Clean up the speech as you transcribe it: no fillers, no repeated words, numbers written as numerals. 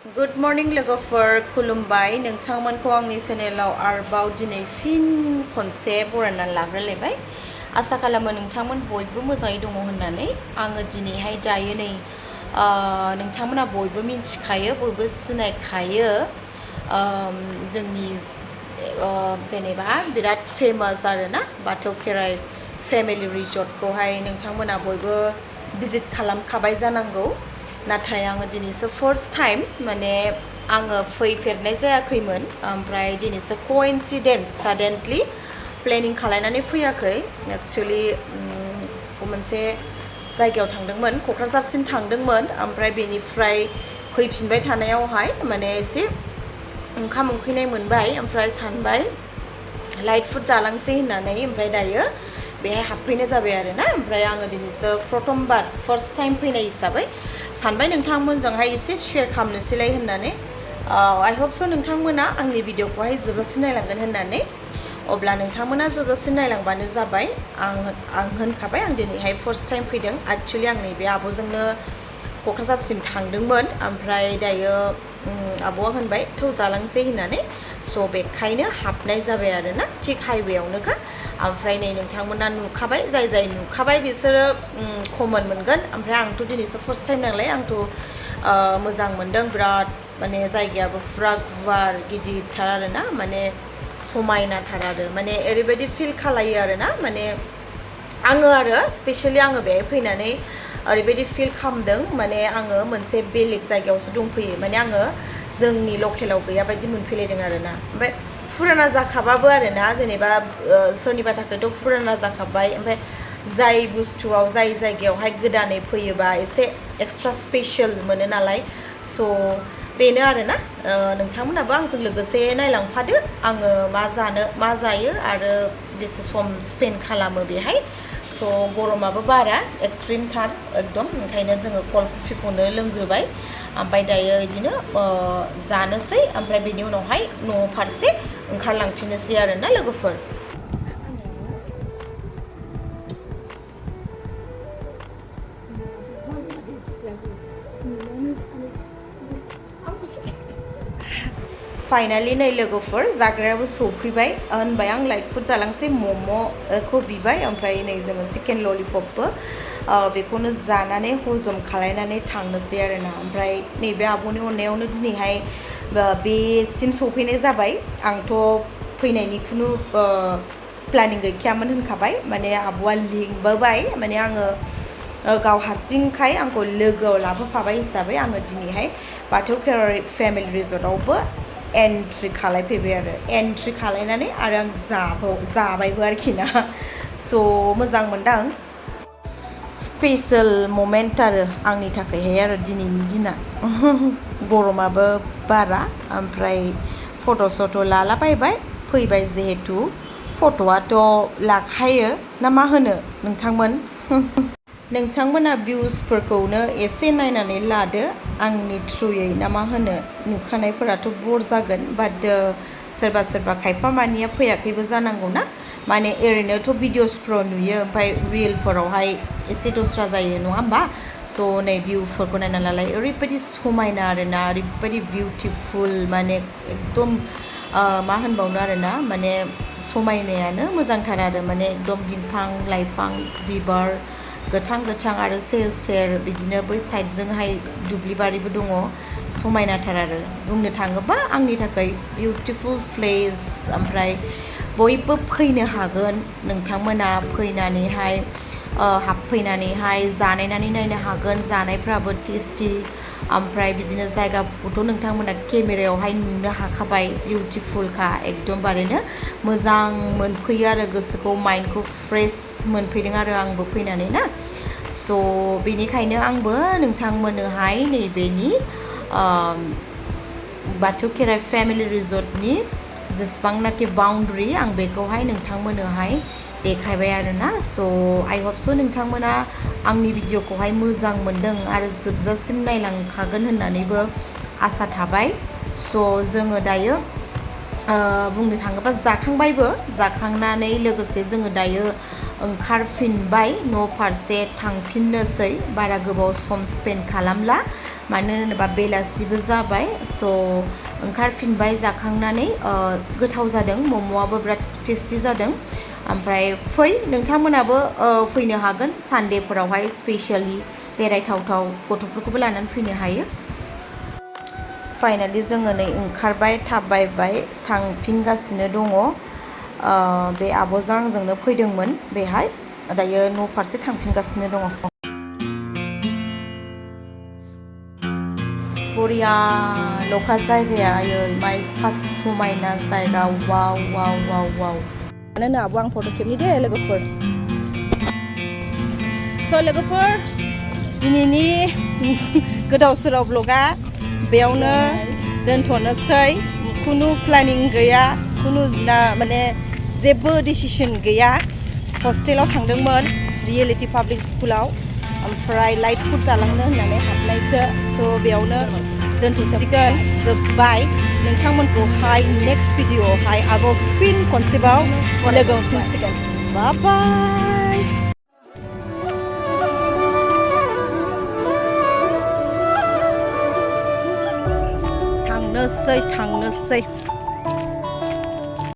Good morning लोगोफोर खुलुमबाय नोंथांमोनखौ आंनि चेनेलाव आरोबाव दिनै फिन खनसे बरायनानै लाग्रोलायबाय आसा खालामो नोंथांमोन बयबो मोजाङै दङ होननानै आङो दिनैहाय दायो नै नोंथांमोना बयबो मिन्थिखायो बयबो सिनायखायो जोंनि जेनेबा बिराद फेमास आरोना बाथौ खेराइ फेमिलि रिजर्टखौहाय नोंथांमोना बयबो भिजिट खालामखाबाय जानांगौ नाथाय आङो दिनैसो फार्स्ट टाइम माने आङो फैफेरनाय जायाखैमोन ओमफ्राय दिनैसो कोइन्सिडेन्स साडेनलि प्लेनिं खालायनानै फैयाखै एक्चुअलि मोनसे जायगायाव थांदोंमोन क'क्राझारसिम थांदोंमोन ओमफ्राय बेनिफ्राय फैफिनबाय थानायावहाय माने एसे ओंखाम उखैनाय मोनबाय ओमफ्राय सानबाय लाइट फुड जालांसै होननानै ओमफ्राय दायो बेहाय हाबफैनाय जाबाय आरोना ओमफ्राय आङो दिनैसो प्रथमबार फार्स्ट टाइम फैनाय हिसाबै सानबाय नोंथांमोनजोंहाय एसे शेयार खालामनोसैलाय होननानै आइ होप स' नोंथांमोना आंनि भिडिअखौहाय जोबजासिम नायलांगोन होननानै अब्ला नोंथांमोना जोबजासिम नायलांबानो जाबाय आं होनखाबाय आं दिनैहाय फार्स्ट टाइम फैदों एक्चुअलि आं नैबे आब'जोंनो क'क्राझारसिम थांदोंमोन ओमफ्राय दायो आब'आ होनबाय थौ जालांसै होननानै स' बेखायनो हाबनाय जाबाय आरोना थिग हाइवेआवनोखा ओमफ्राय नै नोंथांमोना नुखाबाय जाय नुखाबाय बिसोरो कमन मोनगोन ओमफ्राय आंथ' दिनैसो फार्स्ट टाइम नालाय आंथ' मोजां मोनदों बिराद माने जायगायाबो फुरा गुवार गिदिरथार आरोना माने समायनाथार आरो माने ओरैबायदि फिल खालायो आरोना माने आङो आरो स्पेसियेलि आङो बेहाय फैनानै ओरैबायदि फिल खालामदों माने आङो मोनसे बेलेग जायगायावसो दंफैयो माने आङो जोंनि लकेलाव गैया बायदि मोनफैलायदों आरोना ओमफ्राय फुराना जाखाबाबो आरोना जेनेबा सोरनिबा थाखायथ' फुराना जाखाबाय ओमफ्राय जाय बुस्थुआव जाय जायगायावहाय गोदानै फैयोबा एसे एक्सट्रा स्पेसियेल मोनो नालाय स' बेनो आरोना नोंथांमोनाबो आंजों लोगोसे नायलांफादो आङो मा जायो आरो बेसे सम स्पेन्ड खालामो बेहाय स' गरमाबो बारा एक्सट्रिमथार एकदम ओंखायनो जोङो कल्ड कफिखौनो लोंग्रोबाय ओमफ्राय दायो बिदिनो जानोसै ओमफ्राय बेनि उनावहाय न' फारसे ओंखारलांफिननोसै आरोना लोगोफोर फाइनालि नै लोगोफोर जाग्रायाबो सौफैबाय होनबाय आं लाइट फुड जालांसै मम'खौ बिबाय ओमफ्राय नै जोङो चिकेन ललिपपबो बेखौनो जानानै हजम खालायनानै थांनोसै आरोना ओमफ्राय नैबे आब'नि अननायावनो दिनैहाय बेसिम सौफैनाय जाबाय आंथ' फैनायनि खुनु प्लानिं गैखायामोन होनखाबाय माने आब'आ लिंबोबाय माने आङो गाव हारसिंखाय आंखौ लोगोआव लाबोफाबाय हिसाबै आङो दिनैहाय बाथौ खेराइ फेमिलि रिजर्टआवबो एन्ट्रि खालायफैबाय आरो एन्ट्रि खालायनानै आरो आं जाबायबो आरोखि ना स' मोजां मोनदां स्पेसियेल ममेन्ट आरो आंनि थाखायहाय आरो दिनैनि दिना गरमाबो बारा ओमफ्राय फट' सट' लालाबायबाय फैबाय जिहेथु फट'आथ' लाखायो ना मा होनो नोंथांमोन नोंथांमोना भिउसफोरखौनो एसे नायनानै लादो आंनि थ्रुयै ना मा होनो नुखानायफोराथ' बर जागोन बाट सोरबा खायफा मानिया फैयाखैबो जानांगौ ना माने ओरैनोथ' भिडिअसफ्राव नुयो ओमफ्राय रियेलफोरावहाय एसे दस्रा जायो नङा होमबा स' नै भिउफोरखौ नायना लालाय ओरैबायदि समायना आरोना ओरैबायदि बिउटिफुल माने एकदम मा होनबावनो आरोना माने समायनायानो मोजांथार आरो माने एकदम बिफां लाइफां बिबार गोथां आरो सेर सेर बिदिनो बै साइडजोंहाय दुब्लिबारिबो दङ समायनाथार आरो बुंनो थाङोबा आंनि थाखाय बिउटिफुल प्लेस ओमफ्राय बयबो फैनो हागोन नोंथांमोना फैनानैहाय हाबफैनानैहाय जानायनानै नायनो हागोन जानायफ्राबो टेस्टि ओमफ्राय बिदिनो जायगाखौथ' नोंथांमोना केमेरायावहाय नुनो हाखाबाय बिउटिफुलखा एकदमबारैनो मोजां मोनफैयो आरो गोसोखौ माइन्डखौ फ्रेश मोनफैदों आरो आंबो फैनानै ना स' बेनिखायनो आंबो नोंथांमोननोहाय नैबेनि बाथौ खेराइ फेमिलि रिजर्टनि जेसेबांनाखि बाउन्डारि आं बेखौहाय नोंथांमोननोहाय देखायबाय आरोना स' आइ होप स' नोंथांमोना आंनि भिडिअखौहाय मोजां मोनदों आरो जोबजासिम नायलांखागोन होननानैबो आसा थाबाय स' जोङो दायो बुंनो थाङोबा जाखांबायबो जाखांनानै लोगोसे जोङो दायो ओंखारफिनबाय न' फारसे थांफिननोसै बारा गोबाव सम स्पेन्ड खालामला मानो होनोबा बेलासिबो जाबाय स' ओंखारफिनबाय जाखांनानै गोथाव जादों मम'आबो बिराद टेस्टि जादों ओमफ्राय फै नोंथांमोनाबो फैनो हागोन सानडेफोरावहाय स्पेशली बेरायथावथाव गथ'फोरखौबो लानानै फैनो हायो फाइनालि जोङो नै ओंखारबाय थाबायबाय थांफिनगासिनो दङ बे आब'जों आंजोंनो फैदोंमोन बेहाय दायो न' फारसे थांफिनगासिनो दङ बरिया लखा जायगाया आयै माय फार्स्ट समायना जायगा वाव वाव वाव वाव मानो होनो आब' आं फट' खेबनि दे लोगोफोर स' लोगोफोर दिनैनि गोदाव सोराव ब्लगा बेयावनो दोनथ'नोसै खुनु प्लेनिं गैया खुनु माने जेबो डिसिसन गैया हस्टेलाव थांदोंमोन रियेलिटि पाब्लिक स्कुलाव ओमफ्राय लाइट फुड जालांनो होननानै हाबनायसो स' बेयावनो दोनथ'सिगोन जोब्बाय नोंथांमोनखौहाय नेक्स्ट भिडिअ'आवहाय आरोबाव फिन खनसेबाव लोगो मोनफिनसिगोन बाय बाय थांनोसै